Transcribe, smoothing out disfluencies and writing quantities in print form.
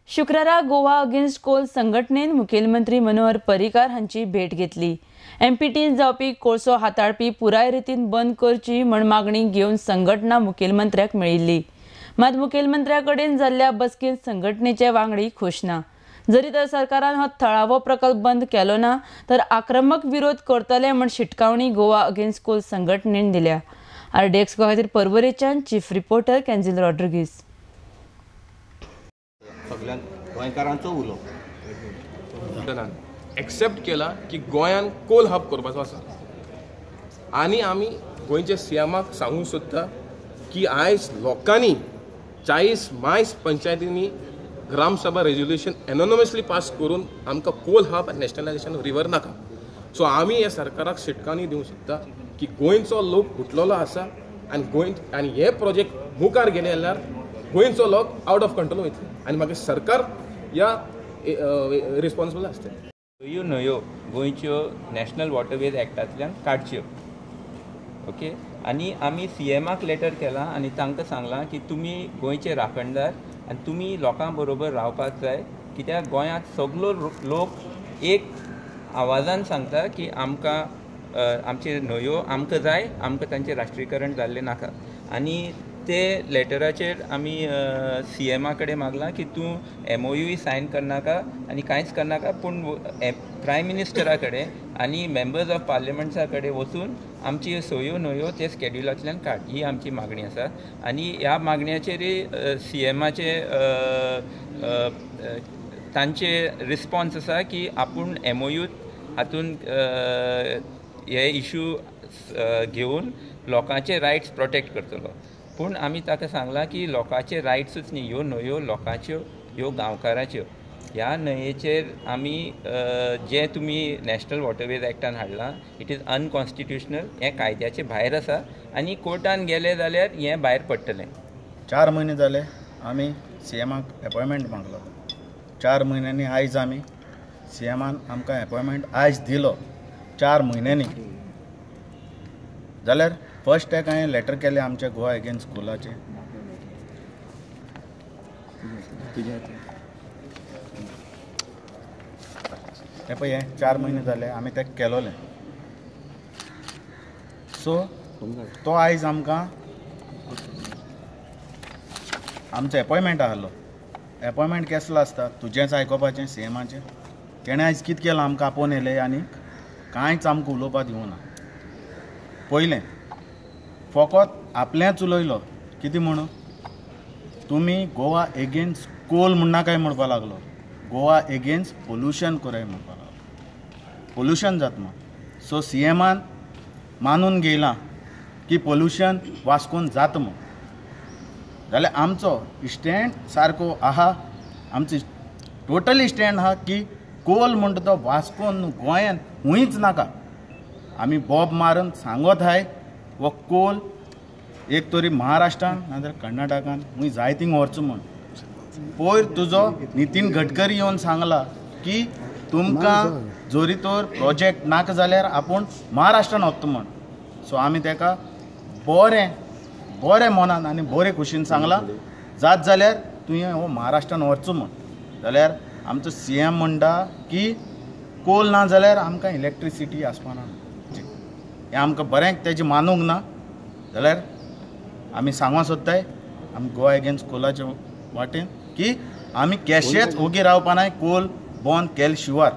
शुक्रारा गोवा अगेन्स्ट कोल संघटनेन मुखेलमंत्री मनोहर पर्रीकार हांची भेट घेतली. एमपीटीन जावपी कोळसो हाताळपी पुराय रितीन बंद करची म्हण मागणी घेवन संघटना मुखेलमंत्र्याक मेळिल्ली. मात मुखेलमंत्र्या कडेन जाल्ल्या बसकेंत संघटनेचे वांगडी खुश ना. जरी तर सरकारान हो थळावो प्रकल्प बंद केलो ना तर आक्रमक विरोध करतले म्हण शिटकावणी गोवा अगेन्स्ट कोल संघटनेन दिल्या. आरडीएक्स गोवा खातीर पर्वरेच्यान चीफ रिपोर्टर कॅन्झिल रॉड्रिगीस. सगळ्यांक गोंयकारांचो उलो एक्सेप्ट केला की गोंयान कोल हब करपाचो आसा आनी आमी गोंयच्या सीएमाक सांगूंक सोदता की आयज लोकांनी 40 मायज पंचायतींनी ग्रामसभा रेजोल्युशन एनोनमसली पास करून आमकां कोल हब आनी नॅशनलायजेशन रिवर नाका. सो आमी ह्या सरकाराक शिटकावणी दिवंक सोदता की गोंयचो लोक गुटलेलो आसा आनी गोंय आनी हे प्रोजेक्ट मुखार गेले जाल्यार गोंयचो लोक आवट ऑफ कंट्रोल वयतले आनी मागीर सरकार ह्या रिस्पॉन्सिबल आसतलें. ह्यो न्हंयो गोंयच्यो नॅशनल वॉटरवेज एक्टांतल्यान काडच्यो, ओके. आनी आमी सीएमाक लेटर केलां आनी तांकां सांगलां की तुमी गोंयचे राखणदार आनी तुमी लोकां बरोबर रावपाक जाय, कित्याक गोंयांत सगलो लोक एक आवाजान सांगता की आमकां आमचे न्हंयो आमकां जाय, आमकां तांचें राष्ट्रीयकरण जाल्लें नाका. आनी ते लेटराचेर आमी सीएमा कडेन मागलां की तूं एमओयूय सायन करनाका आनी कांयच करनाका, पूण प्रायम मिनिस्टरा कडेन आनी मेंबर्स ऑफ पार्लमेंट्सा कडेन वचून आमची सयो न्हंयो ते स्केड्युलांतल्यान काड, ही आमची मागणी आसा. आनी ह्या मागण्याचेरय सीएमाचे तांचे रिस्पॉन्स आसा की आपूण एमओयू हातून हे इशू घेवन लोकांचे रायट्स प्रोटेक्ट करतलो. पूण आमी ताका सांगलां की लोकांचे रायट्सूच न्ही, ह्यो न्हंयो लोकांच्यो, ह्यो गांवकाराच्यो. ह्या न्हंयेचेर आमी जे तुमी नॅशनल वॉटरवेज एक्टान हाडलां it is unconstitutional, हें कायद्याचे भायर आसा आनी कोर्टान गेले जाल्यार हें भायर पडटलें. 4 म्हयने जाले आमी सीएमाक एपॉयमेंट मागलो. 4 म्हयन्यांनी आयज आमी सीएमान आमकां एपॉयमेंट आयज दिलो 4 म्हयन्यांनी. जाल्यार फर्स्ट एक हांवें लेटर केलें आमच्या गोवा एगेन्स्ट स्कुलाचें. हें पळय हें 4 म्हयने जाले आमी तें केलोलें. सो तो आयज आमकां आमचो एपॉयमेंट आहलो. एपॉयमेंट केसलो आसता तुजेंच आयकोपाचें सीएमाचें. तेणें आयज कितें केलां आमकां आपोवन येयलें आनी कांयच आमकां उलोवपाक दिवना. पयलें फकत आपलेंच उलयलो कितें म्हणून तुमी गोवा एगेन्स्ट कोल म्हणनाकाय म्हणपाक लागलो, गोवा एगेन्स्ट पोल्युशन कराय म्हणपाक लागलो, पोल्युशन जाता म्हण. सो सीएमान मानून घेयलां की पोल्युशन वास्कोन जाता म्हण. जाल्यार आमचो स्टँड सारको आहा, आमचो टोटली स्टँड आहा की कोल म्हणटा तो वास्कोन गोंयान हुंयच नाका. आमी बोब मारून सांगत हाय हो कोल एक तरी महाराष्ट्रान नाजाल्यार कर्नाटकान हुंय जाय थिंग व्हरचो म्हण. पयर तुजो नितीन गडकरी येवन सांगला की तुमकां जरी तर प्रोजेक्ट नाका जाल्यार आपूण महाराष्ट्रान वता म्हण. सो आमी तेका बरें बरें मनान आनी बरे खुशीन सांगलां जात जाल्यार तुवें हो महाराष्ट्रान व्हरचो म्हण. जाल्यार आमचो सीएम म्हणटा की कोल ना जाल्यार आमकां इलेक्ट्रिसिटी आसपाना, हें आमकां बरें तेजें मानूंक ना. जाल्यार आमी सांगूंक सोदताय आमी गोवा एगेन्स्ट कोलाचे वाटेन की आमी केशेच ओगी रावपा नाय कोल बंद केले शिवार.